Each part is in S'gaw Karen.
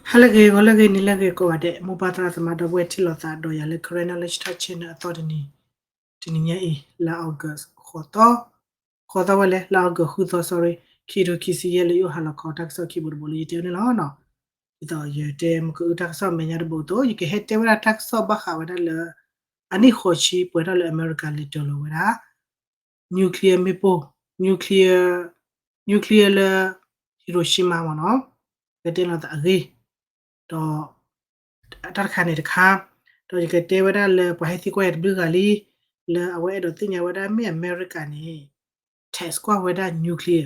ဟါလၢအဂ့ၤ ဂီၤလၢအဂ့ၤ နံၤလၢအဂ့ၤ ကိးဂၤဒဲး မိၢ်ပၢ်သရၣ်သမါ ဒီပုၢ်ဝဲၢ်ထံၣ်လိာ်သးဒီးယၤလၢ Karen Knowledge Talk Channel အသီတနံၤ, တနံၤညါအံၤ လါ August ဃိးသီ, ဃိးသီဝဲလဲၣ် လါ August ဃုသီ sorry, ခံကထိခံဆံယဲၢ် လၢယအိၣ်ဟါလီၤခီ တၢ်ကစီၣ်ခံဘိတဘိလၢယတဲန့ၣ်လီၤ. ဒ်သိးယတဲမ့ၢ်ကအုတၢ်ကစီၣ်မဲာ်ညါတဘိအသိး ယကဟဲတဲဝဲဒၣ်တၢ်ကစီၣ်ဘၣ်ဃးဝဲဒၣ်လၢ အနံၣ်ဃိးဆံပှဲၤထီၣ်လၢအမဲရကၤလဲၤတၢၤလီၤဝဲဒၣ် nuclear မ့ၣ်ပိၢ် nuclear, nuclear လၢ Hiroshima မ့ၢ်နီၤ, ကတဲလီၤသးအဂ့ၢ်, ဒီး တၢ်တခါန့ၣ်တခါ, ဒီးယကတဲဝဲဒၣ်လၢပှၤဟဲသံကွၢ်ယၤတဘျုးဂၤလံ, လၢအဝဲအဲၣ်ဒိးသ့ၣ်ညါဝဲဒၣ်မ့ၢ်အမဲရကၤန့ၣ် tax ကွၢ်ဝဲဒၣ် nuclear,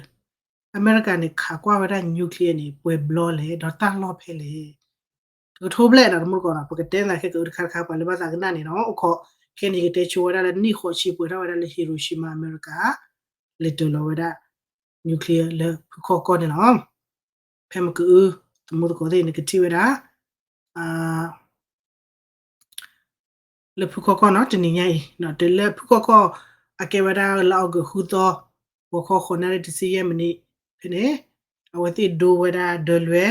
အမဲရကၤန့ၣ် ခးကွၢ်ဝဲဒၣ် nuclear န့ၣ် ပှဲၤဘျီလဲၣ် ဒီးတၢ်လီၢ်ဖဲလဲၣ် တကထိဘျဲၣ်နီၤ တမူတကိးနီၤ ပကတဲနၤခဲကအုတခါတခါ ပှၤလၢဘၣ်သးကနၣ်န့ၣ်နီၤ အိၣ်ခိး, ခဲန့ၣ်ယကတဲဆိဝဲဒၣ်လၢနံၣ်ဃိးဆံပှဲၤထီၣ်ဝဲဒၣ်လၢ Hiroshima အမဲရကၤ လဲၤတၢၤလီၤဝဲဒၣ် nuclear လၢဖုခီကီၢ်န့ၣ်လီၤ. ဖဲမ့ၢ်ကအု တမူတကိးသ့ၣ်န့ၣ် ကထံၣ်ဝဲဒၣ် လၢဖုခီကီၢ်နီၤ တနံၤညါအံၤ တုၤလၢဖုခီကီၢ် အကဲဝဲဒၣ်လါ August ဃုသီ ဂီၤခီဃိးနၣ်ရံၣ်တဆံယဲၢ်မံးနံး ဖဲန့ၣ် အဝဲသ့ၣ်ဒိဝဲဒၣ်ဒၢလွဲ,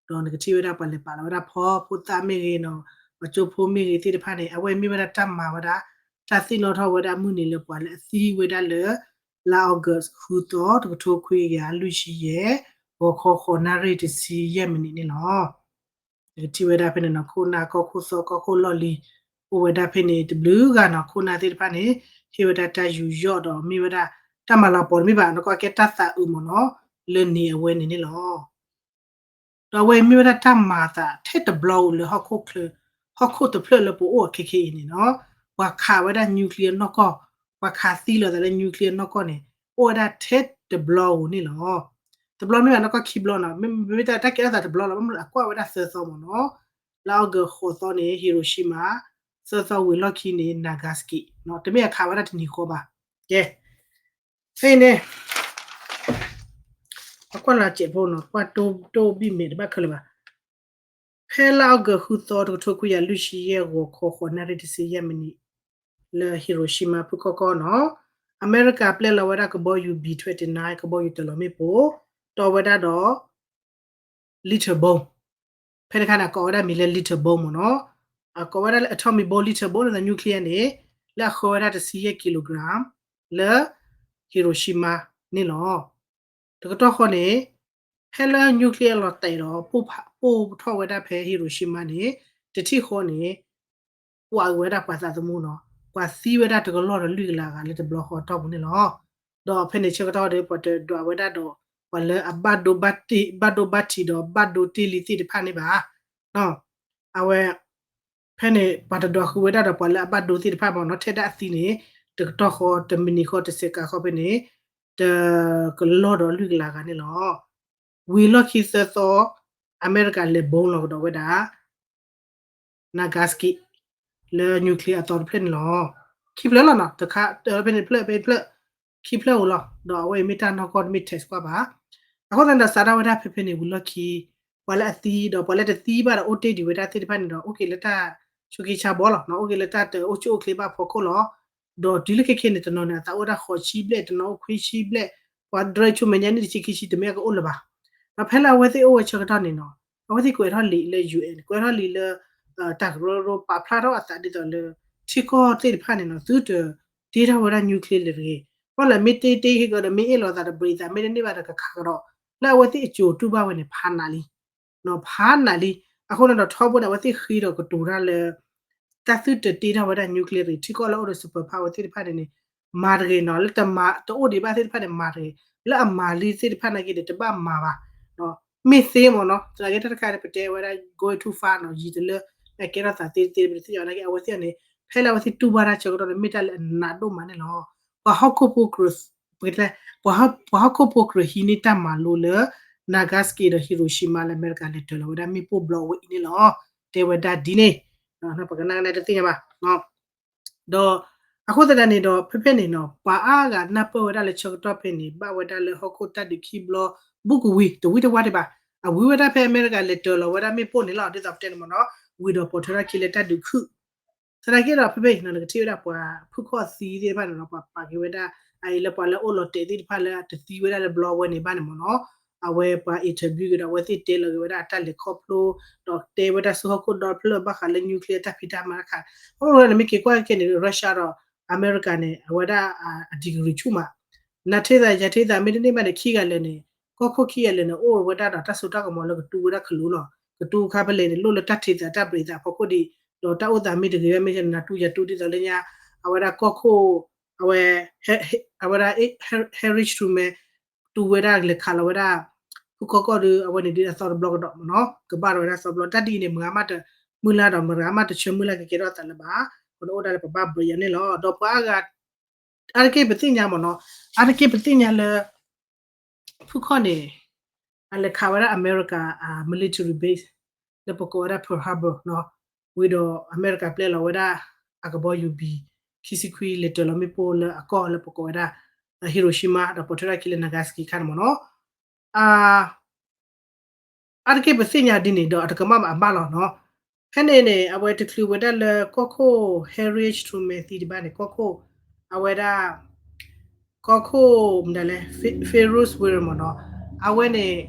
ဒီးနကထံၣ်ဝဲဒၣ်ပှၤလဲၤပာ်လီၤဝဲဒၣ်ဖီဖိသၣ်မ့ၢ်ဂ့ၤနီၤ ပှၤကၠိဖိမ့ၢ်ဂ့ၤသ့ၣ်တဖၣ်န့ၣ် အဝဲမ့ၢ်ဝဲဒၣ်တၢ်မၤဝဲဒၣ် တၢ်သ့ၣ်နီၣ်ထီၣ်ဝဲဒၣ်မုၢ်နံၤလၢပှၤလၢအသံဝဲဒၣ်လၢ လါ August ဃုသီ တကထိခွံကယၤလွံၢ်ဆံယဲၢ် ဂီၤခီဃိးနၣ်ရံၣ်တဆံယဲၢ်မံးနံးန့ၣ်လီၤ. နကထံၣ်ဝဲဒၣ်ဖဲန့ၣ်နီၤ ခိၣ်နၢ်ကီၢ်ခိၣ်သီကီၢ်ခိၣ်လီၢ်လံၤ အိၣ်ဝဲဒၣ်ဖဲန့ၣ်တဘျုးဂၤနီၤ ခိၣ်နၢ်သ့ၣ်တဖၣ်န့ၣ် ဟ့ၣ်ဝဲဒၣ်တၢ်ယူးယီၣ်ဒီးမ့ၢ်ဝဲဒၣ် တၢ်မၤလၤကပီၤတမ့ၢ်ဘၣ် နကွၢ်ကဲတၢ်သးအုးမ့ၢ်နီၤ လၢန့ၣ်အဝဲန့ၣ်န့ၣ်လီၤ. ဒီးအဝဲအံၤမ့ၢ်ဝဲဒၣ်တၢ်မၤအသးထဲတဘျီဧိၤလၢဟီၣ်ခိၣ်ချၢ ဟီၣ်ခိၣ်တဖျၢၣ်လၢပအိၣ်အခဲခဲအံၤန့ၣ်နီၤ ပှၤခးဝဲဒၣ် nuclear နီၢ်ကီၢ် ပှၤခးသံလီၤသးလၢ nuclear နီၢ်ကီၢ်န့ၣ် အိၣ်ဝဲဒၣ်ထဲတဘျီဧိၤန့ၣ်လီၤ. တဘျီမ့ၢ်ဘၣ်နီၢ်ကီၢ်ခံဘျီနီၤ မ့မ့ၢ်တၢ်ကဲထီၣ်သးတဘျီလီၤ ဘၣ်မနုၤအကွၢ်ဝဲဒၣ်သၢသီမ့ၢ်နီၤ လါ August ဃိးသီန့ၣ် Hiroshima သၢသီဝံၤလီၢ်ခံန့ၣ် Nagasaki တမ့ၢ်အခးဝဲဒၣ်တနံၤဃီဘၣ်. ကဲ ဖဲအံၤန့ၣ် ပကွၢ်လၢစဲးဖိနီၤ ကွၢ်တိၢ်ဘံၣ်မဲာ်တဘၣ်ခဲလၢာ်ဘၣ်. ဖဲလါ August ဃုသီ တကထိခွံကယၤလွံၢ်ဆံယဲၢ် ဂီၤခီဃိးနၣ်ရံၣ်တဆံယဲၢ်မံးနံး လၢ Hiroshima ဖုခီကီၢ်နီၤ အမဲရကၤပျဲလီၤဝဲဒၣ်ကဘီယူၤ B twenty-nine ကဘီယူၤတၢၤလီၤမ့ၣ်ပိၢ် တီဝဲဒၣ်ဒီး little bomb ဖဲန့ၣ်အခါန့ၣ် အကိးဝဲဒၣ်မံၤလၢ little bomb မ့ၢ်နီၤ အကိးဝဲဒၣ်လၢ atomic bomb little bomb လၢ nuclear န့ၣ် လၢအဃၢဝဲဒၣ်တဆံယဲၢ် kilogram လၢ Hiroshima န့ၣ်လီၤ. တကတီၢ်ဃီန့ၣ် ဖဲလၢ nuclear လီၤတဲာ်ဒီး ပိၢ်ထီၣ်ဝဲဒၣ်ဖဲ Hiroshima န့ၣ် တထံၣ်ဃီန့ၣ် ကွၢ်အုးဝဲဒၣ်ပှၤသးသမူနီၤ ပှၤသံဝဲဒၣ်တကလီၢ်ဒီးလွံၢ်ကလးဂၤလၢတဘျီဃီတီၢ်ပူၤန့ၣ်လီၤ. ဒီးဖဲန့ၣ်ဆၢကတီၢ်ဒီး ပှၤတဒွးဝဲဒၣ်ဒီး ပှၤလၢအဘၣ်ဒိဘၣ်ထံး ဘၣ်ဒိဘၣ်ထံးဒီးဘၣ်ဒိတ့ၢ်လံသ့ၣ်တဖၣ်န့ၣ်ဘၣ်. အဝဲ ဖဲန့ၣ် ပှၤတဒွးဃုာ်ဝဲဒၣ်ဒီးပှၤလၢအဘၣ်ဒိသ့ၣ်တဖၣ်မ့ၢ်နီၤ ထဲဒၣ်အသံန့ၣ် တကတီၢ်ဃီ တမံးနံးဃီ တစဲးကးဃီဖဲန့ၣ် တကလီၢ်ဒီးလွံၢ်ကလးဂၤန့ၣ်လီၤ. ဝံၤလီၢ်ခံသၢသီ အမဲရကၤလဲၤ bomb လီၤကဒီးဝဲဒၣ် Nagasaki လၢ nuclear အသီတဖျၢၣ်န့ၣ်လီၤ. ခံဖျၢၣ်လီၤနီၤ တခါ ဖဲန့ၣ်တဖျၢၣ် ဖဲတဖျၢၣ် ခံဖျၢၣ်ဧိၤလီၤ. ဒီးအဝဲအံၤမ့ၢ်တၢ်နီၢ်ကီၢ်တမ့ၢ် test ကွၢ်ဘၣ်. အဃိသတးဒီးစးထီၣ်ဝဲဒၣ်ဖဲဖဲန့ၣ် ဝံၤလီၢ်ခံ ပှၤလၢအသံဒီးပှၤလၢတသံဘၣ်ဒီးအိၣ်တ့ၢ်ဒံးဝဲဒၣ်သ့ၣ်တဖၣ်န့ၣ်ဒီး အိၣ်က့ၤလၢတၢ်ဆိးက့ဆါဘီလီၤ. အိၣ်က့ၤလၢတၢ်တအိၣ်ဆူၣ်အိၣ်ချ့ဘၣ်ဖီခိၣ်လီၤ. ဒီးတုၤလၢခဲခဲန့ၣ် တနီၤန့ၣ် အသးအိၣ်ဝဲဒၣ်ဃိးဆံဘျဲၣ် တနီၤအိၣ်ခွံဆံဘျဲၣ် ပှၤဒြဲဆိမဲာ်ညါန့ၣ်တဆံခံဆံ တမ့ၢ်အကအိၣ်လၢၤဘၣ်. ဒီးဖဲလၢအဝဲသ့ၣ်အိၣ်ဝဲဆၢကတီၢ်န့ၣ်နီၤ အဝဲသ့ၣ်ကွဲးထီၣ်လံာ်လၢ ယူၣ်အဲၣ် ကွဲးထီၣ်လံာ်လၢ တၢ်ကရၢကရိ ပာ်ဖျါထီၣ်အသးဒ်သိးလၢ ထံကီၢ်သ့ၣ်တဖၣ်န့ၣ်နီၤ သုတတ့ထီၣ်ဝဲဒၣ် nuclear လၢၤတဂ့ၤ. ဘၣ်လၢမ့ၢ်တ့တ့ဟ့ၣ်ကဒီး မ့ၢ်အ့ၣ်လိာ်သးတဘျီသး မ့ၢ်တန့ၢ်ဘၣ်ဒီးကခးကဒီး လၢအဝဲသ့ၣ်အစိၤတူၢ်ဘၣ်ဝဲန့ၣ် ဖးနးလံ ဖးနးလံ. အဃိန့ၣ်ဒီးထီဘိန့ၣ် အဝဲသ့ၣ်ဃ့ဒီးကတိၤတၢ်လၢ တၢ်သုတတ့ထီၣ်ဝဲဒၣ် nuclear တဂ့ၤ ထံကီၢ်လၢအိၣ်ဒီး superpower သ့ၣ်တဖၣ်န့ၣ်န့ၣ် မၤတဂ့ၤနီၤ လၢတမၤတအိၣ်ဒံးဘၣ်သ့ၣ်တဖၣ်န့ၣ် မၤတဂ့ၤ လၢအမၤလံသ့ၣ်တဖၣ်နာ်က့ဒီး တဘၣ်မၤဘၣ် မ့ၢ်သ့မ့ၢ်နီၤ သနာ်က့တၢ်တခါန့ၣ် ပတဲဝဲဒၣ် going too far နီၤ ယံာ်တလၢ အကဲထီၣ်သးသ့သ့ ပတသ့ၣ်ညါနာ်က့ အဝဲသ့ၣ်န့ၣ် ဖဲလၢအဝဲသ့ၣ်တူၢ်ဘၣ်တၢ်ဆၢကတီၢ်န့ၣ် မ့ၢ်တၢ်လၢအနးဒိၣ်မးန့ၣ်လီၤ. ပှၤဟီၣ်ခိၣ်ဖိကြၢး ပကတဲ ပှၤဟီၣ်ခိၣ်ဖိကြၢးဟံးန့ၢ်တၢ်မၤလိလၢ Nagasaki ဒီး Hiroshima လၢအမဲရကၤလဲၤတၢၤလီၤဝဲဒၣ်မ့ၣ်ပိၢ်ဘျီဝဲအံၤန့ၣ်လီၤ. တဲဝဲဒၣ်ဒ်န့ၣ် ပကနၣ်ကနၣ်တသ့ၣ်ညါဘၣ် ဒီး အဃိသတးန့ၣ်ဒီး ဖဲဖဲန့ၣ်နီၤ ပှၤအါဂၤနၢ်ပၢၢ်ဝဲဒၣ်လၢဆၢကတီၢ်ဖဲန့ၣ် ဘၣ်ဝဲဒၣ်လၢဟီၣ်ခိၣ်တၢ်ဒုးခံဘျီ ဘူးကဝံၤ တဝံတဝါဒံးဘၣ် အဝံဝဲဒၣ်ဖဲအမဲရကၤလဲၤတၢၤလီၤဝဲဒၣ်မ့ၣ်ပိၢ်န့ၣ်လီၤ ဒ်သိးပတဲန့ၣ်မ့ၢ်နီၤ ဝံၤဒီးပိာ်ထွဲထီၣ်ခံလၢတၢ်ဒုးခုၣ် သနာ်က့ဒီးဖဲဖဲအံၤနီၤ နကထံၣ်ဝဲဒၣ်ပှၤဖုၣ်ခီၣ်သံသ့ၣ်တဖၣ်န့ၣ်နီၤ ပှၤပာ်က့ၤဝဲဒၣ် အအံၤလၢပှၤလၢအိၣ်လီၤတဲာ်သ့ၣ်တဖၣ်လၢတသံဝဲဒၣ်လၢဘျီဝဲန့ၣ်ဘၣ်န့ၣ်မ့ၢ်နီၤ အဝဲပှၤ interview က့ၤဒီး အဝဲသ့ၣ်တဲလီၤက့ၤဝဲဒၣ်အတၢ်လဲၤခီဖျိ ဒီးတဲဝဲဒၣ်ဆူဟီၣ်ခိၣ်ဒီဖျၢၣ်ဘၣ်ဃးလၢ nuclear တၢ်ဖံးတၢ်မၤတခါ. အဃိန့ၣ် နမ့ၢ်က့ၤကွၢ်က့ၤန့ၣ် Russia ဒီး America န့ၣ် အဝဲဒၣ် အ degree ဆူၣ်မး နထံသးယထံသး မ့တမ့ၢ်ဘၣ်န့ၣ် ခံဂၤလၢာ်န့ၣ် ကီၢ်ခိၣ်ခံဂၤလၢာ်န့ၣ် အိၣ်ဝဲဒၣ်ဒီးတၢ်စိတၢ်ကမီၤလၢကတူဝဲဒၣ်ခလိလီၤ. ကတူခါဖဲလဲၣ်န့ၣ် လိၣ်လၢတၢ်ထံသးတၢ်ဘြံးသးဖီခိၣ်ဒံး ဒီးတၢ်အိၣ်သးမ့ၢ်တဂ့ၤဘၣ်မ့ၢ် နတူယတူဒ်သိးလၢညါ အဝဲဒၣ်ကီၢ်ခိၣ် အဝဲ အဝဲဒၣ် Harry Truman တူဝဲဒၣ်လဲၤခးလီၤဝဲဒၣ် ဖုခီၣ်ကီၢ်ဒီး အဝဲန့ၣ်ဒ်အသီတဘျီကဒီးမ့ၢ်နီၤ ကဘၣ်ထီၣ်ဝဲဒၣ်သီတဘျီ တၢ်ဒ်အံၤန့ၣ် မၤမးတမုၢ်လၢ်ဒီး မရၤမးတဆၢမုၢ်လၢ်ကကဲထီၣ်အသးလၢၤဘၣ်. အဃိန့ၣ်အိၣ်ဒၣ်လၢပဘၣ်ဘြံးအီၤန့ၣ်လီၤ. ဒီးပှၤအါဂၤ အါတက့ၢ်ပသ့ၣ်ညါမ့ၢ်နီၤ အါတက့ၢ်ပသ့ၣ်ညါလၢ ဖုခီၣ်န့ၣ် အလဲၤခးဝဲဒၣ် America military base လၢပကိးဝဲဒၣ် Pearl Harbor နီၤ ဝံၤဒီး အမဲရကၤပျဲလီၤဝဲဒၣ် အကဘီယူၤဘံၣ် ခံဆံခွံ လဲၤတၢၤလီၤမ့ၣ်ပိၢ်လၢအကီၢ်လၢပကိးဝဲဒၣ် Hiroshima ဒီးပိာ်ထွဲထီၣ်ခံလၢ Nagasaki ခါန့ၣ်မ့ၢ်နီၤ အါတက့ၢ်ပသ့ၣ်ညါဒ်န့ၣ်ဒီး အတကမၣ်ဘၣ်အဘၣ်လီၤနီၤ. ဖဲန့ၣ်န့ၣ် အဝဲတချုးဝဲဒၣ်လၢကီၢ်ခိၣ် Harry H Truman သံတဘၣ်န့ၣ် ကီၢ်ခိၣ် အဝဲဒၣ် ကီၢ်ခိၣ် မတၤလဲၣ် Ferris Wheeler မ့ၢ်နီၤ အဝဲန့ၣ်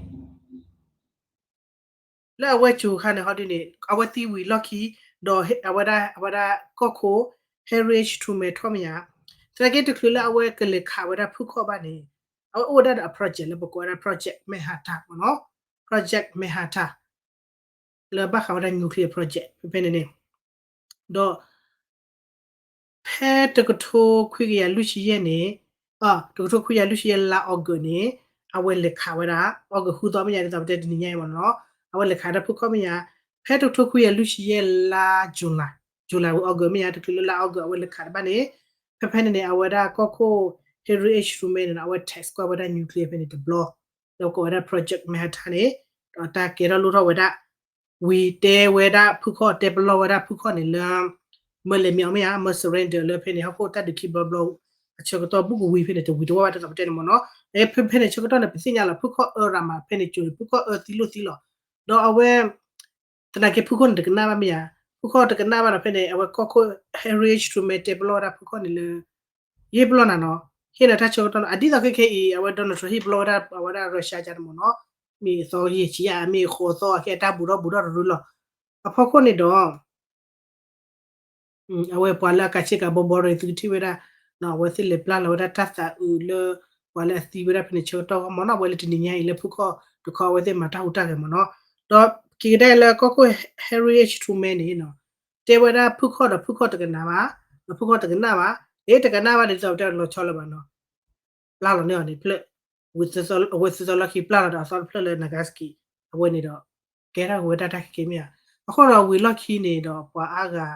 လၢအဝဲကၠိၤခါန့ၣ် ဟီဒ်န့ၣ် အဝဲသံဝံၤလီၢ်ခံ ဒီးအဝဲဒၣ် အဝဲဒၣ်ကီၢ်ခိၣ် Harry H Truman ထီၣ်မ့ၢ်ဧါ. သနာ်က့တချုးလၢအဝဲကလဲၤခးဝဲဒၣ်ဖုခီၣ်ဘၣ်န့ၣ် အဝဲအိၣ်ဝဲဒၣ်ဒီးအ project လၢပကိးဝဲဒၣ် Project Manhattan မ့ၢ်နီၤ Project Manhattan လၢဘၣ်ဃးဝဲဒၣ် nuclear project ဖဲဖဲန့ၣ်န့ၣ် ဒီး ဖဲတကထိခွံကယၤလွံၢ်ဆံယဲၢ်န့ၣ် တကထိခွံကယၤလွံၢ်ဆံယဲၢ်လါ August န့ၣ် အဝဲလဲၤခးဝဲဒၣ် August ဃုသီမ့ၢ်ညါ ဒ်သိးပတဲတနံၤညါအံၤမ့ၢ်နီၤ အဝဲလဲၤခးဝဲဒၣ်ဖုခီၣ်မ့ၢ်ညါ ဖဲတကထိခွံကယၤလွံၢ်ဆံယဲၢ်လါ July July ဝံၤ August မ့ၢ်ညါ တချုးလၢလါ August အဝဲလဲၤခးတဘၣ်န့ၣ် ဖဲဖဲန့ၣ်န့ၣ် အဝဲဒၣ်ကီၢ်ခိၣ် Harry H Truman န့ၣ် အဝဲ test ကွၢ်ဝဲဒၣ် nuclear ဖဲန့ၣ်တဘျီ လၢကိးဝဲဒၣ် Project Manhattan န့ၣ် ဒီးတၢ်ကဲထီၣ်လိၣ်ထီၣ်ဝဲဒၣ် ဝံၤတဲဝဲဒၣ်ဖုခီၣ် တဲပလီၢ်ဝဲဒၣ်ဖုခီၣ်န့ၣ်လၢ မၢလဲၤမ့ၢ်အီၤမ့ၢ်ဧါ မၢ surrender လၢဖဲန့ၣ် ဟီၣ်ခိၣ်တၢ်ဒုးခံဘျီဘျီ အဆၢကတီၢ်ဘူးကဝံၤဖဲန့ၣ် တဝံၤတဝီဘၣ် ဒ်သိးပတဲန့ၣ်မ့ၢ်နီၤ ဖဲဖဲန့ၣ်ဆၢကတီၢ်န့ၣ် ပသ့ၣ်ညါလီၤ ဖုခီၣ်အၢရၤမး ဖဲန့ၣ်ကၠိၤန့ၣ် ဖုခီၣ်အၢသံလိၣ်သံလီၤ ဒီးအဝဲ သနာ်က့ဖုခီၣ်န့ၣ်တကနၣ်ဘၣ်မ့ၢ်ဧါ ဖုခီၣ်တကနၣ်ဘၣ်ဒီးဖဲန့ၣ် အဝဲကီၢ်ခိၣ် Harry H Truman တဲပလီၢ်ဝဲဒၣ်ဖုခီၣ်န့ၣ်လၢ ယဟ့ၣ်ပလီၢ်နၤနီၤ ဟ့ၣ်နၤတၢ်ဆၢကတီၢ်နီၤ အဒ်သိးခဲခဲအံၤ အဝဲ Donald Trump ဟ့ၣ်ပလီၢ်ဝဲဒၣ် အဝဲဒၣ် Russia ကန့ၣ်မ့ၢ်နီၤ မ့ၢ်အသီယဲၢ်ဆံယါ မ့ၢ်ဃိးသီ အခဲအတၢ်ဘူးထီၣ်ဘူးထီၣ်တရူလီၤ အဖီခိၣ်န့ၣ်ဒီး အဝဲပှၤလၢအကးဆ့ကၤဘီဘီဒီး သုကထံၣ်ဝဲဒၣ် အဝဲသ့ၣ်လဲၤပျၢ်လီၤဝဲဒၣ်တၢ်သးအုးလၢ ပှၤလၢအသံဝဲဒၣ်ဖဲန့ၣ်ဆၢကတီၢ်မ့ၢ်နီၤ အဝဲလၢတနံၤညါအံၤလၢဖုခီၣ်တခီ အဝဲသ့ၣ်မၤတၢ်ဟူးတၢ်ဂဲၤမ့ၢ်နီၤ ဒီးက့ၤကဒါလၢကီၢ်ခိၣ် Harry H Truman န့ၣ်နီၤ တဲဝဲဒၣ်ဖုခီၣ်ဒီးဖုခီၣ်တကနၣ်ဘၣ် ဒီးဖုခီၣ်တကနၣ်ဘၣ် အ့ တကနၣ်ဘၣ်ဒ်သိးတဲလီၤဆီလၢၤဘၣ်နီၤ ပျၢ်လီၤန့ၢ်အီၤန့ၣ်ဖျၢၣ် အဝဲသၢသီလီၢ်ခံပျၢ်လီၤဒီးအသီတဖျၢၣ်လၢ Nagasaki အဝဲန့ၣ်ဒီး ကဲထီၣ်ဝဲဒၣ်တၢ်ခဲကဲမ့ၢ်ဧါ အဃိဒီးဝံၤလီၢ်ခံန့ၣ်ဒီးပှၤအါဂၤ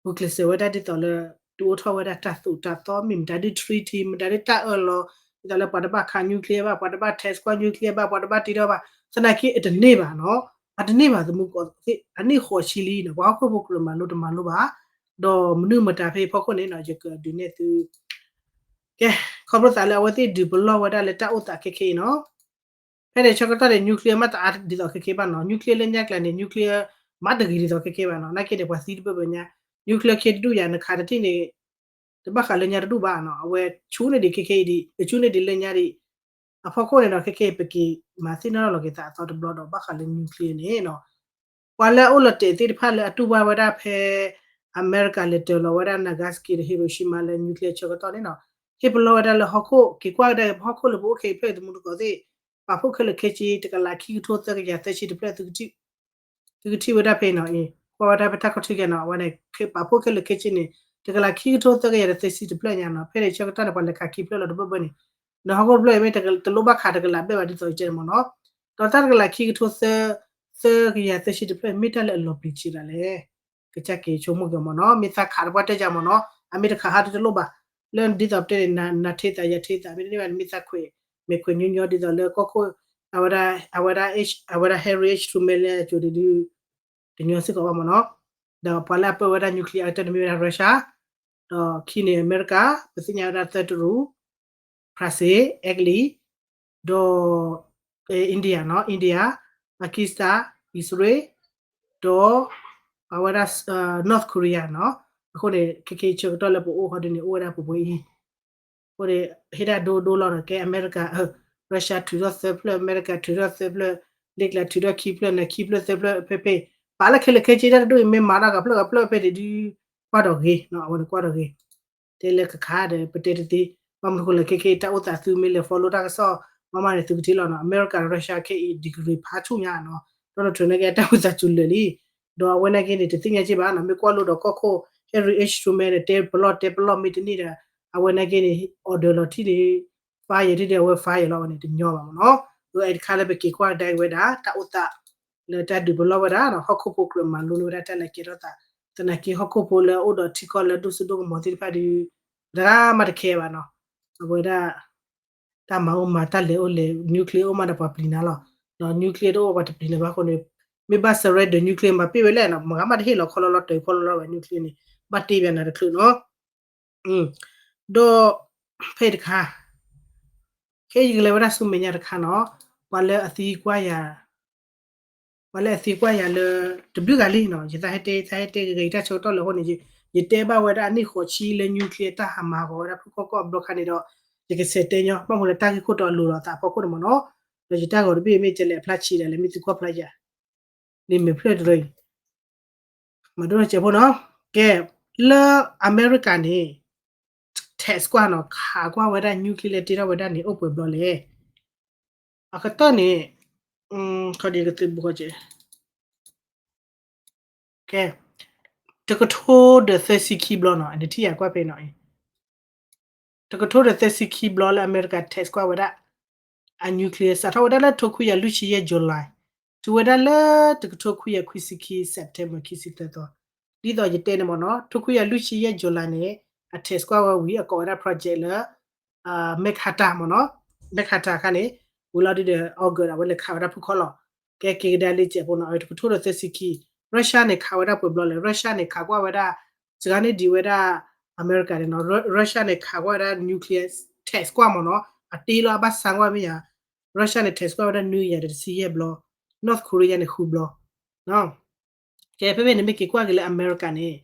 ဂုာ်ကျဲးစၢးဝဲဒၣ်ဒ်သိးလၢ ဒုးအိၣ်ထီၣ်ဝဲဒၣ်တၢ်သိၣ်တၢ်သီ မ့ၢ်မတၤဒ် treaty မတၤဒ်တၢ်အၢၣ်လီၤ ဒ်သိးလၢပှၤတဘၣ်ခး nuclear ဘၣ် ပှၤတဘၣ် test ကွၢ် nuclear ဘၣ် ပှၤတဘၣ်တ့ထီၣ်ဘၣ် သနာ်က့အတန့ၢ်ဘၣ်နီၤ အတန့ၢ်ဘၣ်သမူကီးသ့ၣ် အန့ၢ်ဃိးဆံလံနီၤ ပှၤဟီၣ်ခိၣ်ဖိကရၢမၤလိတမၤလိဘၣ် ဒီးမနုၤမတၤဖဲအံၤဖီခိၣ်န့ၣ်နီၤ ယကဒုးနဲၣ်သု ကဲ ခီဖျိသးလၢအဝဲသ့ၣ်ဒုးပလီၢ်ဝဲဒၣ်လၢတၢ်အိၣ်သးခဲခဲအံၤနီၤ ဖဲန့ၣ်ဆၢကတီၢ်န့ၣ် nuclear မ့ၢ်တအါဒ်သိးခဲခဲဘၣ်နီၤ nuclear လၢညါကျါန့ၣ် nuclear မ့ၢ်တဂ့ၤဒ်သိးခဲခဲဘၣ်နီၤ နာ်က့န့ၣ် ပှၤသံတဘၢဘၢညါ nuclear ခ့တဒူၣ်ယၤ နခးတထံၣ်န့ၣ် တဘၣ်ဃးလၢညါတဒူၣ်ဘၣ်နီၤ အဝဲဆူန့ၢ်ဒံးခဲခဲအံၤဒံး ဆူန့ၢ်ဒံးလၢညါဒံး အဖီခိၣ်န့ၣ်ဒီး ခဲခဲအံၤ ပက့ၤမၤသ့ၣ်နီၣ်ထီၣ်လီၤက့ၤသးအသီတဘျီဒီး ဘၣ်ဃးလၢ nuclear န့ၣ်နီၤ ပှၤလၢအအိၣ်လီၤတဲာ်သ့ၣ်တဖၣ်လၢအတူၢ်ဘၣ်ဝဲဒၣ်ဖဲ အမဲရကၤလဲၤတၢၤလီၤဝဲဒၣ် Nagasaki ဒီး Hiroshima လၢ nuclear ဆၢကတီၢ်န့ၣ်နီၤ ဟ့ၣ်ပလီၢ်ဝဲဒၣ်လၢဟီၣ်ခိၣ် က့ၤကွၢ်ကဒါက့ၤပဟီၣ်ခိၣ်လၢပအိၣ်ခဲအံၤဖျၢၣ်အံၤသမူတကိးသ့ၣ် ပာ်ဖှိၣ်ခဲလၢာ်ခဲဆ့ တကလးခံကထိသၢကယၤသၢဆံတဖျၢၣ် သုကထံၣ်ဝဲဒၣ်ဖဲနီၤအံၤ ကွၢ်ဝဲဒၣ်ဖဲတၢ်ခီၣ်ထံးကဲနီၤ အဝဲန့ၣ် ပာ်ဖှိၣ်ခဲလၢာ်ခဲဆ့န့ၣ် တကလးခံကထိသၢကယၤဒီးသၢဆံတဖျၢၣ်ညါနီၤ ဖဲန့ၣ်ဆၢကတီၢ်န့ၣ် ပှၤလဲၤခးခံဖျၢၣ်လီၤတဘၢဘၢန့ၣ် ဒီးဟီၣ်ခိၣ်တဖျၢၣ်အံၤမ့ၢ်တလိၣ်ဘၣ်ခးတကလးဘျဲၣ်ဘၣ်ဒ်သိးယတဲန့ၣ်မ့ၢ်နီၤ ဒီးတၢ်တကလးခံကထိသၢ သၢကယၤသၢဆံတဖျၢၣ် မ့ၢ်တၢ်လၢအလီၤပျံၤဆံးဒၣ်လဲၣ် ကစၢ်က့ၤဆိကမိၣ်က့ၤမ့ၢ်နီၤ မ့ၢ်သးခးတပှၢ်တၢၢ်ယါမ့ၢ်နီၤ အမ့ၢ်တခးဟးဒ်တလိၣ်ဘၣ် လၢဒ်သိးပတဲန့ၣ် နထံသးယထံသး မ့တမ့ၢ်ဘၣ်န့ၣ် မ့ၢ်သးခွဲး မဲာ်ခွဲးညီညီဒ်သိးလၢကီၢ်ခိၣ် အဝဲဒၣ် အဝဲဒၣ် အဝဲဒၣ် Harry H Truman လၢအစိၤဒုး တညီစ့ၢ်ကီးဘၣ်မ့ၢ်နီၤ ဒီးပှၤလၢအပၢဝဲဒၣ် nuclear အကတၢၢ်န့ၣ်မ့ၢ်ဝဲဒၣ် Russia ဒီးခံန့ၣ် အမဲရကၤ ပသ့ၣ်ညါဝဲဒၣ်သၢတရူး ဖရၣ်စ့ၣ် အဲကလံး ဒီး India နီၤ India Pakistan Israel ဒီး အဝဲဒၣ် North Korea နီၤ အဃိန့ၣ် ခဲခဲအံၤဆၢကတီၢ်လၢပအိၣ်ဃီဒ်န့ၣ် အိၣ်ဝဲဒၣ်ပှဲၤပှဲၤအံၤ အဃိန့ၣ် ဟ့ၣ်ဒၣ်ဒိဒိလီၤဒီးကဲအမဲရကၤ အ Russia ထုးထီၣ်သၢဖျၢၣ်, အမဲရကၤထုးထီၣ်သၢဖျၢၣ်, လ့ကျးထုးထီၣ်ခံဖျၢၣ်, နခံဖျၢၣ်သၢဖျၢၣ်ဖဲဖဲ, ပာ်လၢခဲလၢာ်ခဲဆ့တၢ်တဒိၣ်အံၤ မ့ၢ်မၤတၢ်ကဖျၢၣ်ကဖျၢၣ်ဖဲဒၣ်ဒုး ကွၢ်ဒီးဂ့ၤ, အဝဲန့ၣ်ကွၢ်ဒီးဂ့ၤ တဲလၢကခါဒီး ပတဲတသ့, ဘၣ်မနုၤဃိလဲၣ် ခဲခဲအံၤတၢ်အိၣ်သးသုမ့ၢ်လဲၤ follow တၢ်ကစီၣ် မ့ၢ်မးန့ၣ် သုကထံၣ်လီၤနီၤ, အမဲရကၤ Russia ခဲအံၤ degree ဖးဆူၣ်ညါနီၤ, ဒီး Trump န့ၣ်က့တၢ်အိၣ်သးစူၤလၢာ်လံ, ဒီးအဝဲန့ၣ်က့န့ၣ် တသ့ၣ်ညါက့ဘၣ်နီၤ, မ့ၢ်ကွၢ်လိဒီးကီၢ်ခိၣ် Harry H Truman န့ၣ် တဲပလီၢ်တဲပလီၢ်မ့ၢ်တန့ၢ်ဒီး အဝဲန့ၣ်က့န့ၣ် order လီၤထံၣ်န့ၣ် fire ထံၣ်ဒီး အဝဲ fire လီၤဝဲန့ၣ် တညီဘၣ်မ့ၢ်နီၤ, ဒီးအဲတခါလၢပက့ၤကွၢ်ကဒါက့ၤဝဲဒၣ် တၢ်အိၣ်သး လၢတၢ်ဒုးပလီၢ်ဝဲဒၣ်နီၤ, ဟီၣ်ခိၣ်ဖိကြၢးမၤလိန့ၢ်ဝဲဒၣ်တၢ်လဲၤကဲထီၣ်သး, သနာ်က့ဟီၣ်ခိၣ်ဖိလၢအအိၣ်ဒီးထံကီၢ်လၢဒိၣ်စိဒိၣ်ကမီၤသ့ၣ်တဖၣ်ဒီး တဂၤမးတခဲဘၣ်နီၤ, အဝဲဒၣ် တၢ်မၤအိၣ်မၤတၢ်လဲၤအိၣ်လဲၤ nuclear အိၣ်မးဒီးပှၤပျံၤနၤလီၤ, ဒီး nuclear တအိၣ်ပှၤတပျံၤနၤဘၣ်အဃိန့ၣ် မ့ၢ်ဘၣ် surrender nuclear မၤပ့ၢ်ဝဲလဲၣ်နီၤ, မဂၤမးတဟ့ၣ်လီၤခီလီၤလီၤတၢ်ခီလီၤလီၤဝဲ nuclear န့ၣ် ဘၣ်တ့ဘၣ်နၤတချုးနီၤ, ဒီး ဖဲတခါ ခဲယကလဲၤဝဲဒၣ်ဆူမဲာ်ညါတခါနီၤ, ပှၤလၢအသံကွၢ်ယၤ ပှၤလၢအသံကွၢ်ယၤလၢ တဘျုးဂၤလံနီၤ, ယသးဟဲတဲ သးဟဲတဲဂ့ၤဂ့ၤ ယတၢ်ဆၢကတီၢ်လၢအဃိန့ၣ် ယတဲဘၣ်ဝဲဒၣ်အနံၣ်ဃိးဆံလၢ nuclear တၢ်ဟးမၤဂီၤဝဲဒၣ်ဖုၣ်ခီၣ်ကီၢ်အဘျီခါန့ၣ်ဒီး ယကဆဲးတဲညီ ဘၣ်မနုၤလၢတၢ်ဂ့ၢ်ခိၣ်တီအလိၤဒီးသးဖီခိၣ်န့ၣ်မ့ၢ်နီၤ, ဒီးယတၢ်ဂီၤတဘ့ၣ်မ့ၢ်ကလဲၤအဖျါဆံးဒၣ်လဲာ် မ့ၢ်သုကွၢ်ဖျါယၤ န့ၣ်မ့ၢ်ဖျၢၣ်တရၢအံၤ မၤဒိၣ်ထီၣ်စဲးဖိနီၤ, ကဲ လၢအမဲရကၤန့ၣ် test ကွၢ်နီၤ ခးကွၢ်ဝဲဒၣ် nuclear လၢတ့ထီၣ်ဝဲဒၣ်န့ၣ် အိၣ်ပှဲၤဘျီလဲၣ်, အကတၢၢ်န့ၣ် ခီဒကသုးဘူးခီကဲ ကဲ တကထိဒီးသၢဆံခံဘျီနီၤ, နထံၣ်ယၤကွၢ်ဖဲနီၤ, တကထိဒီးသၢဆံခံဘျီလၢအမဲရကၤ test ကွၢ်ဝဲဒၣ် အ nuclear စးထီၣ်ဝဲဒၣ်လၢထိခွံကယၤလွံၢ်ဆံယဲၢ် July တုၤဝဲဒၣ်လၢတကထိခွံကယၤခွံဆံခံ September ခံဆံသၢသီ, ဒ်သိးယတဲန့ၣ်မ့ၢ်နီၤ ထိခွံကယၤလွံၢ်ဆံယဲၢ် July န့ၣ် အ test ကွၢ်ဝဲဝံၤ အကိးဝဲဒၣ် project လၢ Manhattan မ့ၢ်နီၤ, Manhattan အခါန့ၣ် ဝံၤလီၤဒုဒီး August အဝဲလဲၤခးဝဲဒၣ်ဖုၣ်ခီၣ်လီၤ, ကဲက့ၤကဒါလံစဲးဖိနီၤ တကထိဒီးသၢဆံခံ, Russia န့ၣ် ခးဝဲဒၣ်ပှဲၤဘျီလဲၣ်, Russia န့ၣ် ခးကွၢ်ဝဲဒၣ် စှၤန့ၢ်ဒံးဝဲဒၣ် အမဲရကၤန့ၣ်နီၤ, Russia န့ၣ် ခးကွၢ်ဝဲဒၣ် nuclear test ကွၢ်မ့ၢ်နီၤ, အတ့လီၤအဘၣ်ဆါကွၢ်မ့ၢ်ယၤ, Russia န့ၣ် test ကွၢ်ဝဲဒၣ်နွံကယၤဒီးတဆံယဲၢ်ဘျီ, North Korea န့ၣ် ဃုဘျီ ကဲဖဲဖဲန့ၣ် မ့ၢ်က့ၤကွၢ်က့ၤလၢအမဲရကၤန့ၣ်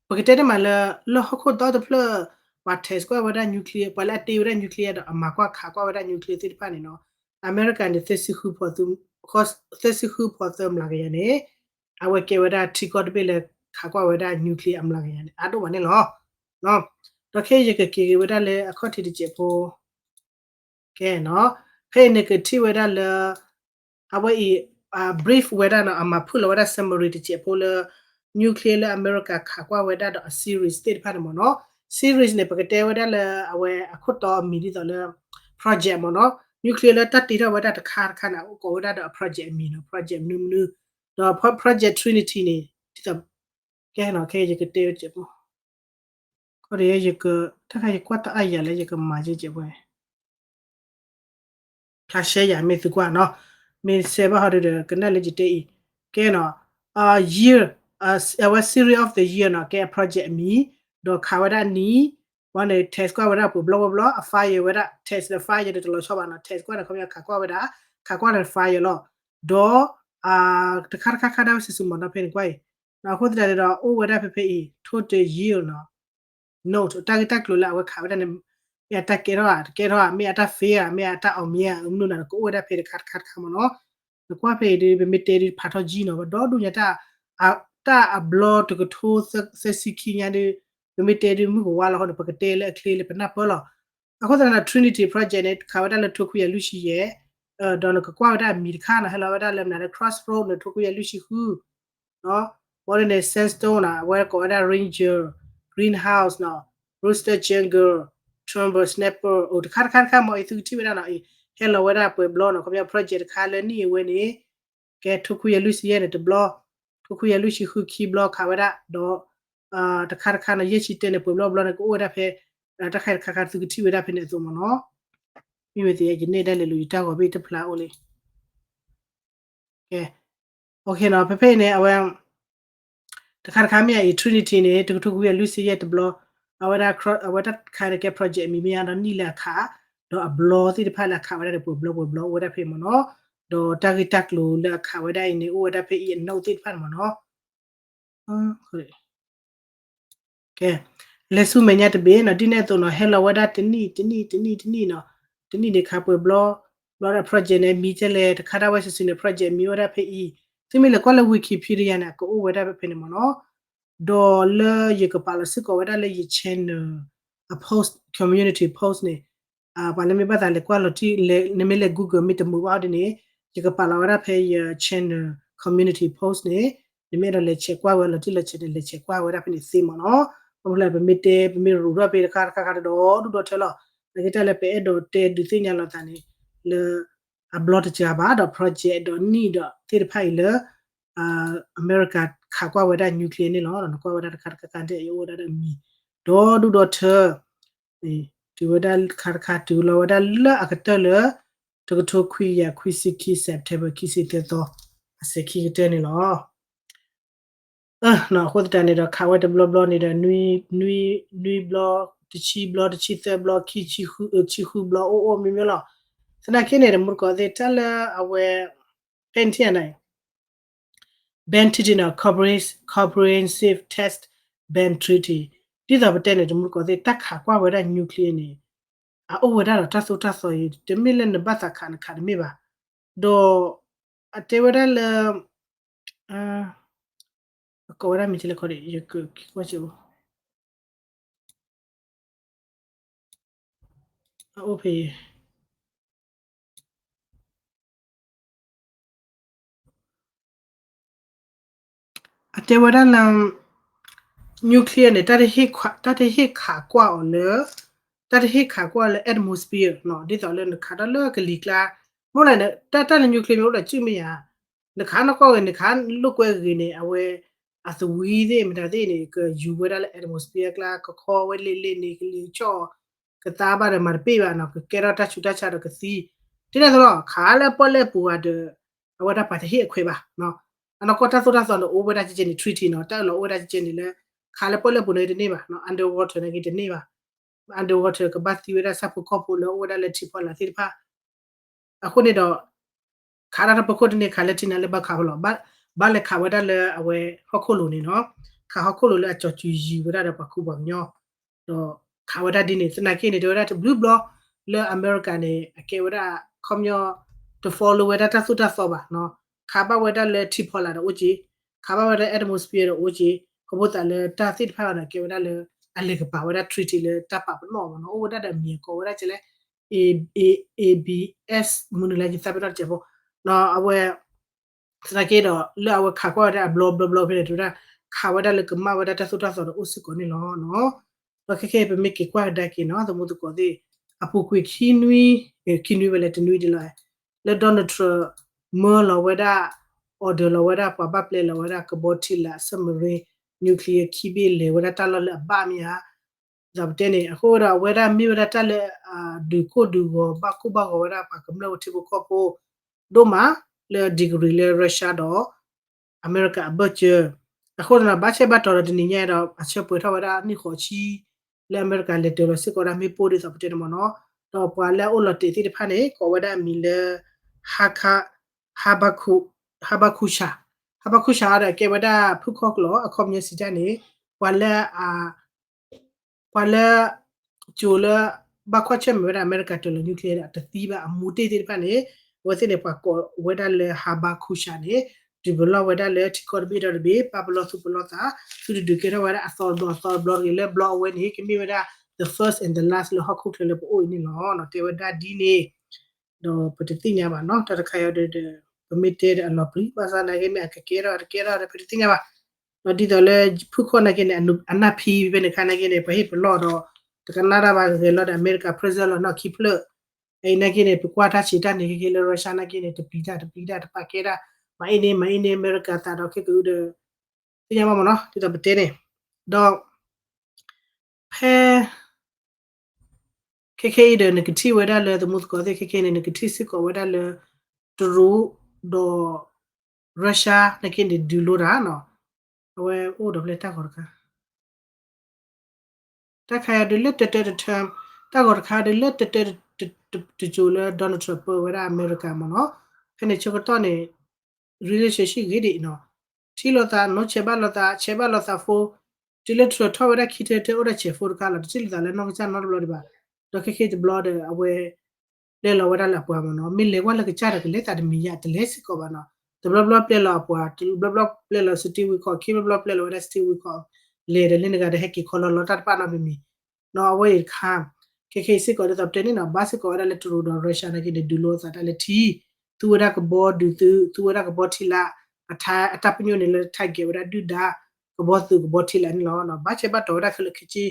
ပကတဲတမးလၢ လၢဟီၣ်ခိၣ်ဒီတဖျၢၣ် ပှၤ test ကွၢ်ဝဲဒၣ် nuclear ပှၤလၢအတ့ဝဲဒၣ် nuclear ဒီးအမၤကွၢ်ခးကွၢ်ဝဲဒၣ် nuclear သ့ၣ်တဖၣ်န့ၣ်နီၤ, အမဲရကၤန့ၣ် သၢဆံဃုဖီသၢ သၢဆံဃုဖီသၢမျးကယၤန့ၣ် အဝဲကဲဝဲဒၣ်ထံကီၢ်တဘ့ၣ်လၢခးကွၢ်ဝဲဒၣ် nuclear အမျးကယၤန့ၣ် အါဒိၣ်မးန့ၣ်လီၤ. ဒီးခဲအံၤယကက့ၤက့ၤဝဲဒၣ်လၢအခီၣ်ထံးတစဲးဖိ ကဲနီၤ, ဖဲအံၤန့ၣ်ကထံၣ်ဝဲဒၣ်လၢ အဝဲအံၤ brief ဝဲဒၣ်နီၤ, အမၤဖုၣ်လီၤဝဲဒၣ် summary တစဲးဖိလၢ nuclear လၢအမဲရကၤခးကွၢ်ဝဲဒၣ်ဒီးအ series သ့ၣ်တဖၣ်န့ၣ်မ့ၢ်နီၤ, series န့ၣ် ပကတဲဝဲဒၣ်လၢအဝဲအခိၣ်တီအမံၤဒ်သိးလၢ project မ့ၢ်နီၤ, nuclear လၢတၢ်တ့ထီၣ်ဝဲဒၣ်တခါတခါန့ၣ် ကိးဝဲဒၣ်ဒီးအ project အမံၤနီၤ, project မနုၤမနုၤ, ဒီး project Trinity န့ၣ် ဒ်သိး ကဲနီၤ ခဲယကတဲဝဲတစဲးဖိ ခီဒီးယက တၢ်ခါယကွၢ်တအါယၤလၢယကမၤယဲၢ်ကဲးဝဲ ဖျါရှဲယၤမ့ၢ်သုကွၢ်နီၤ, မ့ၢ်စဲးဘၣ်ဟီဒုဒီး ကနၣ်လၢယတဲအံၤ, ကဲနီၤ, year, အဝဲ series of the year နီၤ, ကဲအ project အမံၤ, ဒီးခးဝဲဒၣ်အနံၤ, ဝဲန့ၣ် test ကွၢ်ဝဲဒၣ်ပှဲၤဘျီပှဲၤဘျီ, အ fire ဝဲဒၣ် test ဒီး fire ဒီးတလီၤဆီဘၣ်နီၤ, test ကွၢ်န့ၣ် ခီပညီခးကွၢ်ဝဲဒၣ်, ခးကွၢ်န့ၣ် fire လီၤ, ဒီး တခါတခါခါဒၣ်ဝဲစုာ်စုာ်မၤနီၤဖဲန့ၣ်ကွၢ်အံၤ, အဃိသတးန့ၣ်ဒီး အိၣ်ဝဲဒၣ်ဖဲဖဲအံၤ total yield နီၤ note တၢ်ဂ့ၢ်တၢ်ကျိၤလၢအဝဲခးဝဲဒၣ်န့ၣ် မ့ၢ်အတၢ်ကဲထီၣ်ဧါ တကဲထီၣ်ဧါ မ့ၢ်အတၢ် fail ဧါ မ့ၢ်အတၢ် အောင်မြင် ဧါ မနုၤန့ၣ် ကအိၣ်ဝဲဒၣ်ဖဲတခါတခါတခါမ့ၢ်နီၤ, နကွၢ်ဖဲအံၤဒီး ပမ့ၢ်တဲဒုးဖးထီၣ်ကံနီၤ ပဒီဒူၣ်ညါ တၢ်အဘျီတကထိသၢဆံခံညါဒီး ပမ့ၢ်တဲဒုးမုၢ်ကဝါလီၤအဃိန့ၣ် ပကတဲလၢအချ့လၢပနၢ်ပၢၢ်လီၤ. အဃိသတးန့ၣ် Trinity Project န့ၣ် ခးဝဲဒၣ်လၢထိခွံကယၤလွံၢ်ဆံယဲၢ်, ဒီးနကကွၢ်ဝဲဒၣ်အမံၤတခါန့ၣ် ဟဲလီၤဝဲဒၣ်လၢမနုၤလၢ Crossroad န့ၣ် ထိခွံကယၤလွံၢ်ဆံဃု ဘၣ်ဒီးန့ၣ် Sandstone န့ၣ် အဝဲကိးဝဲဒၣ် Ranger, Greenhouse နီၤ, Rooster Jungle, Tremble Snapper အိၣ်တခါတခါတခါ မ်အံၤသုကထံၣ်ဝဲဒၣ်နီၤအံၤ ဟဲလီၤဝဲဒၣ်ပှဲၤဘျီနီၤ ခီပညီ project တခါလၢနံၣ်အဝဲန့ၣ် ကဲ ထိခွံကယၤလွံၢ်ဆံယဲၢ်န့ၣ် တဘျီ, ထိခွံကယၤလွံၢ်ဆံဃုခံဘျီခးဝဲဒၣ် ဒီး တခါတခါန့ၣ် ယဲၢ်ဆံတၢန့ၣ် ပှဲၤဘျီဘျီန့ၣ် ကအိၣ်ဝဲဒၣ်ဖဲ တၢ်ခါတခါခါ သုကထံၣ်ဝဲဒၣ်ဖဲန့ၣ်အသိးမ့ၢ်နီၤ. မ့ၢ်ဝဲသ့ၣ် ယန့ၢ်ဒၣ်လဲာ်လၢယတၢ်ဂီၤဘ့ၣ်တဖျါအိၣ်လံ ကဲ okay နီၤ ဖဲဖဲအံၤန့ၣ် အဝဲ တခါတခါမ့ၢ်အံၤ Trinity န့ၣ် တကထိခွံကယၤလွံၢ်ဆံယဲၢ်တဘျီ, အဝဲဒၣ် အဝဲတၢ်ခါန့ၣ်ကဲ project အမံၤမ့ၢ်ညါဒီးနံၣ်လၢအခး, ဒီးအဘျီသ့ၣ်တဖၣ်လၢအခးဝဲဒၣ်ဒီးပှဲၤဘျီပှဲၤဘျီအိၣ်ဝဲဒၣ်ဖဲမ့ၢ်နီၤ, ဒီးတၢ်ဂ့ၢ်တၢ်ကျိၤလၢအခးဝဲဒၣ်အံၤန့ၣ် အိၣ်ဝဲဒၣ်ဖဲအံၤအ note သ့ၣ်တဖၣ်န့ၣ်မ့ၢ်နီၤ. ကဲ လဲၤဆူမဲာ်ညါတဘ့ၣ်နီၤ ဒ်န့ၣ်အသိးနီၤ ဟဲလီၤဝဲဒၣ်တနံၣ် တနံၣ် တနံၣ် တနံၣ်နီၤ, တနံၣ်န့ၣ်ခးပှဲၤဘျီ, ဘျီဒီး project န့ၣ် မံၤကဲလဲၣ် တခါဒၣ်ဝဲစုာ်စုာ်န့ၣ် project မံၤဝဲဒၣ်ဖဲအံၤ, သုမ့ၢ်လဲၤကွၢ်လၢ Wikipedia န့ၣ် အကအိၣ်ဝဲဒၣ်ဖဲန့ၣ်မ့ၢ်နီၤ, ဒီးလၢယကပာ်လီၤစ့ၢ်ကီးဝဲဒၣ်လၢယ channel အ post, community post န့ၣ်, ပှၤလၢမ့ၢ်ဘၣ်သးလဲၤကွၢ်လီၤတံၢ် နမ့ၢ်လဲၤ Google မ့ၢ်တမုာ်ဘၣ်ဒ်န့ၣ်, ယကပာ်လီၤဝဲဒၣ်ဖဲယ channel community post န့ၣ်, နမ့ၢ်အဲၣ်ဒိးလဲၤဆဲးကွၢ်ဝဲလီၤတံၢ်လီၤဆဲးန့ၣ် လဲၤဆဲးကွၢ်ဝဲဒၣ်ဖဲန့ၣ်သ့မ့ၢ်နီၤ, ပမ့ၢ်တဲ ပမ့ၢ်ရူၤထီၣ်ဖဲတခါတခါခါဒီးဒူၣ်ဒီထၢလီၤ, နာ်က့တၢ်လၢပအဲၣ်ဒိးတဲဒုးသ့ၣ်ညါလိာ်သးန့ၣ်, လၢ အဘျီတစှၤဘၣ်ဒီး project ဒီးနံၣ်ဒီးသ့ၣ်တဖၣ်အံၤလၢ အမဲရကၤခးကွၢ်ဝဲဒၣ် nuclear န့ၣ်လီၤ, နကွၢ်ဝဲဒၣ်တခါတခါခါဒ်အံၤ အိၣ်ဝဲဒၣ်ဒီးမံၤ ဒီဒူၣ်ဒီထၢ, တုၤဝဲဒၣ်တခါတခါ တုၤလီၤဝဲဒၣ်လၢအကတၢၢ်လၢ တကထိခွံကယၤခွံဆံခံ September ခံဆံသၢသီ အစဲးခံကတၢၢ်န့ၣ်လီၤ. အဃိသတးန့ၣ်ဒီး ခးဝဲတဘျီဘျီန့ၣ်ဒီး နွံဘျီ, တဆံဘျီ, တဆံသၢဘျီ, ခံဆံဃုဘျီ အိၣ်အိၣ်မ့မ့ၢ်လီၤ. သနာ်က့န့ၣ် တမူတကိးသ့ၣ် တၢ်လၢအဝဲ ဖဲနထံၣ်န့ၣ် Ban Treaty န့ၣ် Comprehensive Test Ban Treaty ဒ်သိးပတဲန့ၣ် တမူတကိးသ့ၣ် တၢ်ခးကွၢ်ဝဲဒၣ် nuclear န့ၣ် အအိၣ်ဝဲဒၣ်ဒီးတၢ်သိၣ်တၢ်သီအံၤ တမ့ၢ်လၢနဘၣ်သးခးနခးတမ့ၢ်ဘၣ်, ဒီး အတဲဝဲဒၣ်လၢ အကိးဝဲဒၣ်မ့ၢ်ကလဲၣ်ခီဒံး ယကကွၢ်စၢၤ အအိၣ်ဖဲ အတဲဝဲဒၣ်လၢ nuclear န့ၣ် တၢ်တဟ့ၣ်ခးကွၢ်အီၤလၢ တၢ်တဟ့ၣ်ခးကွၢ်လၢ atmosphere နီၤ ဒ်သိးလၢနခးတၢ်လၢကလံၤကျါ မ့ၢ်လဲၣ် တၢ်လၢ nuclear မ့ၢ်အိၣ်ဒီးစုၣ်မ့ၢ်ယၤ နခးနီၢ်ကီၢ်ဂ့ၤ နခးလိာ်ကွဲဂ့ၤန့ၣ် အဝဲ အသဝံသ့ၣ်မတၤသ့ၣ်န့ၣ် ကယူၤဝဲဒၣ်လၢ atmosphere ကျါ ကခီဝဲလ့လ့န့ၣ် ကလံၤကဆီၣ် ကသါဘၣ်ဒီးမၤတပ့ၢ်ဘၣ်နီၤ ကကဲထီၣ်တၢ်ဆူးတၢ်ဆါဒီးကသံ ဒ်န့ၣ်အသိးလီၤ ခးလၢပီၣ်လဲၣ်ပူၤဂၤဒီး အဝဲဒၣ်ပှၤတဟ့ၣ်အခွဲးဘၣ် အနီၢ်ကီၢ်တၢ်သိၣ်တၢ်သီန့ၣ် အိၣ်ဝဲဒၣ်ကဲကဲန့ၣ် treaty နီၤ တၢ်အၢၣ်လီၤအိၣ်ဝဲဒၣ်ကဲကဲန့ၣ်လၢ ခးလၢပီၣ်လဲၣ်ပူၤန့ၣ်တန့ၢ်ဘၣ် underwater န့ၣ်က့တန့ၢ်ဘၣ် underwater ကဘၣ်သံဝဲဒၣ်ဆၣ်ဖိကီၢ်ဖိလၢအိၣ်ဝဲဒၣ်လၢထံဖီလာ်သ့ၣ်တဖၣ် အဃိန့ၣ်ဒီး ခးဒၣ်တၢ်ဖီခိၣ်တန့ၢ် ခးလၢထံနၤလၢဘၣ်ခးဖီလီၤ ဘၣ်လဲၤခးဝဲဒၣ်လၢအဝဲဟီၣ်ခိၣ်လိၤန့ၣ်နီၤ ခးဟီၣ်ခိၣ်လိၤလၢအကၠီၤစူၤယံၤဝဲဒၣ်ဒီးပှၤခူပှၤကညီ ဒီးခးဝဲဒၣ်ဒ်န့ၣ် သနာ်က့န့ၣ် တဲဝဲဒၣ်တဘျုးဘျီ လၢအမဲရကၤန့ၣ် အကဲဝဲဒၣ် ခီပညီ တ follow ဝဲဒၣ်တၢ်သိၣ်တၢ်သီဘၣ်နီၤ ခးဘၣ်ဝဲဒၣ်လၢထံဖီလာ်ဒီးအိၣ်က့ၤ ခးဘၣ်ဝဲဒၣ် atmosphere ဒီးအိၣ်က့ၤ ခီဖျိသးလၢတၢ်သ့ၣ်တဖၣ်ဒီးကဲဝဲဒၣ်လၢ အလဲၤကပာ်ဝဲဒၣ် treaty လၢတၢ်ပာ်ပနီၣ်မ့ၢ်နီၤ အိၣ်ဝဲဒၣ်ဒီးအမံၤအကိးဝဲဒၣ်ကဲလဲၣ် A, A, ABS မနုၤလဲၣ် ယသးပ့ၤနီၣ်တစဲးဖိ အဝဲ သနာ်က့ဒီး လၢအဝဲခးကွၢ်ဝဲဒၣ်အဘျီဘျီဘျီဖဲန့ၣ် တဲဝဲဒၣ် ခးဝဲဒၣ်လၢကမၣ်ဝဲဒၣ်တၢ်သိၣ်တၢ်သီဒီးအိၣ်စ့ၢ်ကီးန့ၣ်လီၤ. ဒီးခဲခဲအံၤ ပမ့ၢ်က့ၤကွၢ်ကဒါက့ၤနီၤ သမူသကိးသ့ၣ် အပူၤကွံာ်ခံနွံ, ခံနွံဝဲလဲၣ်တနွံဒ်လီၤ, လၢ Donald Trump မၢလီၤဝဲဒၣ် order လီၤဝဲဒၣ် ပှၤဘၣ်ပျဲလီၤဝဲဒၣ် ကဘီထံလာ် submarine, nuclear ခံဘ့ၣ် လဲၤဝဲဒၣ်တၢ်လီၢ်လၢအဘၣ်မ့ၢ်ဧါ ဒ်သိးပတဲန့ၣ် အဃိဒီးအဝဲဒၣ်မ့ၢ်ဝဲဒၣ်တၢ်လၢ ဒုးကိၢ်ဒုးဂီၤ ဘၣ်ကိၢ်ဘၣ်ဂီၤဝဲဒၣ်ပှၤကမျၢၢ်ထံဖိကီၢ်ဖိ ဒိၣ်မး လၢ degree လၢ Russia ဒီး အမဲရကၤအဘၢၣ်စၢၤ, အဃိန့ၣ်ဒီး ဘၣ်ဆၣ်ဘၣ်တီၤဒီးတနံၤညါဒီး အဆၢပှဲၤထီၣ်ဝဲဒၣ်နံၣ်ဃီးဆံ လၢအမဲရကၤလဲၤတၢၤလီၤစ့ၢ်ကီးဒၣ်မ့ၣ်ပိၢ်ဒ်သိးပတဲန့ၣ်မ့ၢ်နီၤ, ဒီးပှၤလၢအအိၣ်လီၤတဲာ်သ့ၣ်တဖၣ်န့ၣ် ကိးဝဲဒၣ်အမံၤလၢ Haka, Habaku, Habakusha, Habakusha ဒီးကဲဝဲဒၣ်ဖုၣ်ခီၣ်ကျိာ် အခီပညီစံးတၢ်န့ၣ် ပှၤလၢ ပှၤလၢ ကၠိလၢ ဘၣ်ကွၢ်ဆၢၣ်မဲာ်ဝဲဒၣ်အမဲရကၤတၢၤလီၤ nuclear ဒီးအတသံဘၣ်အမူတ့ၢ်သ့ၣ်တဖၣ်န့ၣ် အဝဲသ့ၣ်န့ၣ် ပှၤကိးဝဲဒၣ်လၢ Habakusha န့ၣ် ဒုးပလီၢ်ဝဲဒၣ်လၢထံကီၢ်တဘ့ၣ်ဒီးတဘ့ၣ် ပာ်ပလီၢ်သူၣ်ပလီၢ်သး သုတဒုးကဲထီၣ်ဝဲဒၣ်အသီတဘျီအသီတဘျီတဂ့ၤ လၢဘျီအဝဲန့ၣ် ကမ့ၢ်ဝဲဒၣ် the first and the last လၢဟီၣ်ခိၣ်ချၢလၢပအိၣ်အံၤန့ၣ်လီၤ. တဲဝဲဒၣ်ဒ်န့ၣ် ဒီးပတသ့ၣ်ညါဘၣ်နီၤ တၢ်တခါအံၤဒီး ပမ့ၢ်တဲဒီးအလီၤပျံၤ ဘၣ်ဆၣ်သနာ်က့န့ၣ် အကကဲထီၣ်တကဲထီၣ်ဒီး ပတသ့ၣ်ညါဘၣ်. ဒီးဒ်သိးလၢ ဖုၣ်ခီၣ်နာ်က့န့ၣ် အနၢ်ဖံဖဲန့ၣ်အခါနာ်က့န့ၣ် ပှၤဟ့ၣ်ပလီၢ်ဒီး တကနၣ်တၢ်ဘၣ်ဂဲၤလီၤဒီး အမဲရကၤ president လီၤနီၢ်ခံဖျၢၣ် အံၤနာ်က့န့ၣ် ပကွၢ်တၢ်ဆံးတၢ်န့ၣ် ခဲခဲလၢ Russia နာ်က့န့ၣ် တပျံၤတၢ် တပျံၤတၢ် တပာ်ကဲတၢ် မၤအ့န့ၣ် မၤအ့န့ၣ် အမဲရကၤသးဒီးခဲကအုဒီး သ့ၣ်ညါဘၣ်မ့ၢ်နီၤ ဒ်သိးပတဲန့ၣ် ဒီး ဖဲ ခဲခဲအံၤဒီး နကထံၣ်ဝဲဒၣ်လၢ သမူသကိးသ့ၣ် ခဲခဲန့ၣ် နကထံၣ်စ့ၢ်ကီးဝဲဒၣ်လၢ တရူး ဒီး Russia နာ်က့န့ၣ် ဒုးလိတၢ်နီၤ အဝဲအိၣ်ဒီးဖဲလဲၣ်တၢ်ဂီၤတခါ တၢ်ခါအံၤဒီးလၢတတၢတထၢ တၢ်ဂီၤတခါဒီးလၢတတၢတကၠိလၢ Donald Trump ပၢဝဲဒၣ်အမဲရကၤမ့ၢ်နီၤ ဖဲန့ၣ်ဆၢကတီၢ်န့ၣ် relationship ဂ့ၤဒံးနီၤ ထံၣ်လိာ်သး နီၢ်ဆဲးဘၣ်လိာ်သး ဆဲးဘၣ်လိာ်သးဖိ တုၤလၢ Trump ထီၣ်ဝဲဒၣ်ခံထၢ တဲအိၣ်ဒၣ် ချဲးဖိ တခါလီၤ, တထံၣ်လိာ်သးလၢနီၢ်ကစၢ်နီတဘျီဒံးဘၣ်. ဒီးခဲခဲတဘျီဒီး အဝဲ ပျဲလီၤဝဲဒၣ်လၢအပှၤမ့ၢ်နီၤ, မ့ၢ်လဲၤကွၢ်လၢကစၢ်ဒီး ကလဲၤသးတမံၤယါ တလဲၤစ့ၢ်ကီးဘၣ်နီၤ. တဘျီဘျီပျဲလီၤအပှၤ, တဘျီဘျီပျဲလီၤ Steve Witkoff, ခံဘျီဘျီပျဲလီၤဝဲဒၣ် Steve Witkoff, လဲၤဒီးလၢနဂၤဒီး ဟဲက့ၤခီလီၤလီၤတၢ်တဖၣ်နီတမံၤမံၤနီၤ. အဝဲအံၤတခါ ခဲခဲအံၤစ့ၢ်ကီးဒ်သိးပတဲန့ၣ်နီၤ, ဘၣ်စ့ၢ်ကီးဝဲဒၣ်လၢ Trudeau ဒီး Russia နာ်က့န့ၣ် ဒုးလိာ်သးတၢ်လၢထံ, သူဝဲဒၣ်ကဘီဒုးသုး, သူဝဲဒၣ်ကဘီထံလာ်, အတၢ်ပညိၣ်န့ၣ်လၢ target ဝဲဒၣ်ဒုၣ်ဒါ ကဘီသုးကဘီထံလာ်န့ၣ်လီၤ. ဘၣ်ဆဲးဘၣ်တီၤဝဲဒၣ်ခဲလၢာ်ခဲဆ့, ဒီး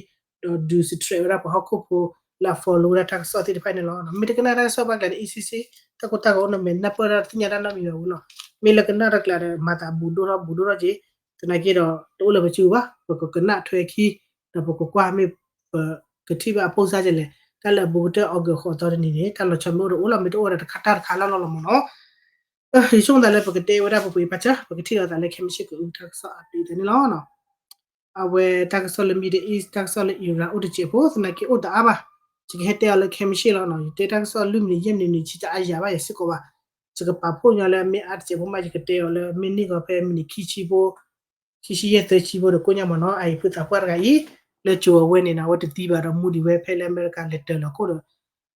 ဒုး strike ဝဲဒၣ်ပှၤဟီၣ်ခိၣ်ဖိ လၢအ follow ဝဲဒၣ်တၢ်ကစီၣ်သ့ၣ်တဖၣ်န့ၣ်လီၤ. မ့ၢ်တကနၣ်တၢ်ကစီၣ်ဘၣ်ကျဲဒီး အံၤဆံဆံ တၢ်ကိၢ်တၢ်ဂီၤအိၣ်နီၤ, မ့ၢ်နၢ်ပၢၢ်ဒၣ်တသ့ၣ်ညါတၢ်နီတမံၤဘၣ်ဝဲနီၤ. မ့ၢ်လၢကနၣ်တၢ်ကျဲဒီး မၤသးဘူးဒိၣ်ထီၣ်ဘူးဒိၣ်ထီၣ်က့ၤ, သနာ်က့ဒီး တအိၣ်လၢပစုဘၣ်, ပကကနၣ်ထွဲခံ, ဒီးပကကွၢ်မ့ၢ် ပကထံၣ်ဘၣ်အပိၢ်စါကလဲၣ်, တၢ်လၢအဘူးကတၢၢ် August ဃိးသီတနံၤန့ၣ် တၢ်လီၤဆီမ့ၢ်အိၣ်ဒီးအိၣ်လီၤ, မ့ၢ်တအိၣ်ဒီးတခါတၢ်တခါလီၢ်လီၢ်လီၤမ့ၢ်နီၤ. ယဆိကမိၣ်သးလၢပကတဲဝဲဒၣ်ပပှ့ၤပာ်စၢၤ, ပကထံၣ်လိာ်သးလၢခဲမုၢ်ဆ့ၣ်ကအုတၢ်ကစီၣ် update သ့ၣ်န့ၣ်လီၤ. အဝဲတၢ်ကစီၣ်လၢ Middle East တၢ်ကစီၣ်လၢ Iran အိၣ်တစဲးဖိ သနာ်က့အိၣ်တအါဘၣ်, ယကဟဲတဲအီၤလၢခဲမုၢ်ဆ့ၣ်လီၤနီၤ. ယတဲတၢ်ကစီၣ်လွံၢ်မံးနံးယဲၢ်မံးနံးနံး ဆံတအါယၤဘၣ်ယဲၢ်စ့ၢ်ကီးဘၣ်. ယကပာ်ဖှိၣ်ညီလၢအမ့ၢ်အါတစဲးဖိမး ယကတဲအီၤလၢမ့ၢ်န့ၢ်ဂီၤဖဲမံးနံးခံဆံဖိ ခံဆံယဲၢ်သၢဆံဖိဒီးကိၣ်ညါမ့ၢ်နီၤ. အအံၤဖုသးပှၢ်တဂၤအံၤ လၢကၠိၤအဝဲန့ၣ်နီၤ အဝဲတသံဘၣ်ဒီးမူဒံးဝဲဖဲလၢအမဲရကၤလဲၤတၢၤလီၤခိၣ်ဒီး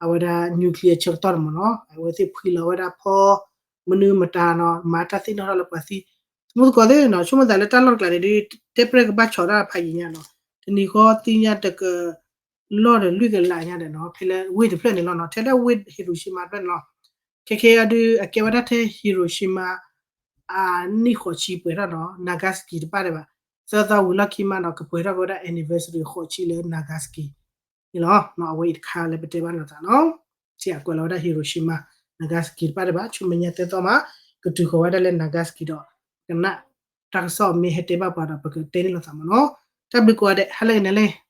အဝဲဒၣ် nuclear ဆၢကတီၢ်န့ၣ်မ့ၢ်နီၤ အဝဲသ့ၣ်ဖှံလီၤဝဲဒၣ်ဖီ မနုၤမတၤနီၤ မၤတၢ်သ့ၣ်နီၣ်ထီၣ်လၢပှၤသံ သမူသကိးသ့ၣ်နီၤ ဆိကမိၣ်သးလၢတၢ်လီၢ်တကျါန့ၣ်ဒ် တဲပြဲၢ်ကဘၣ်ဆီးတၢ်ဖးယံာ်ညါနီၤ တနံၤဃီသံညါတက လီၢ်ဒီးလွံၢ်ကလးညါဒီးနီၤ ဖဲလၢဝ့ၢ်တဖျၢၣ်န့ၣ်လီၤနီၤ ထဲလၢဝ့ၢ် Hiroshima တဖျၢၣ်န့ၣ်လီၤ. ခဲခဲအံၤဒုး အကဲဝဲဒၣ်ထဲ Hiroshima အနံၣ်ဃိးဆံပှဲၤထီၣ်နီၤ Nagasaki တပၣ်ဒံးဘၣ် သၢသီဝံၤလီၢ်ခံမးနီၤ ကပှဲၤထီၣ်က့ၤဝဲဒၣ် anniversary ဃိးဆံလၢ Nagasaki န့ၣ်လီၤ. အဝဲအံၤတခါလၢပတဲဘၣ်လိာ်သးနီၤ ဆံးအကွဲးလီၤဝဲဒၣ် Hiroshima Nagasaki တပၣ်ဒံးဘၣ် ဆူမဲာ်ညါသၢသီမး ကတုၤဃီၤဝဲဒၣ်လၢ Nagasaki ဒီး ကနၣ်တၢ်ကစီၣ်မ့ၢ်ဟဲတဲဘၣ်ပှၤဒီး ပကတဲန့ၢ်လိာ်သးမ့ၢ်နီၤ. တၢ်ဘျုးကိးဂၤဒဲး ဟါလၢဂ့ၤန့ၣ်လီၤ.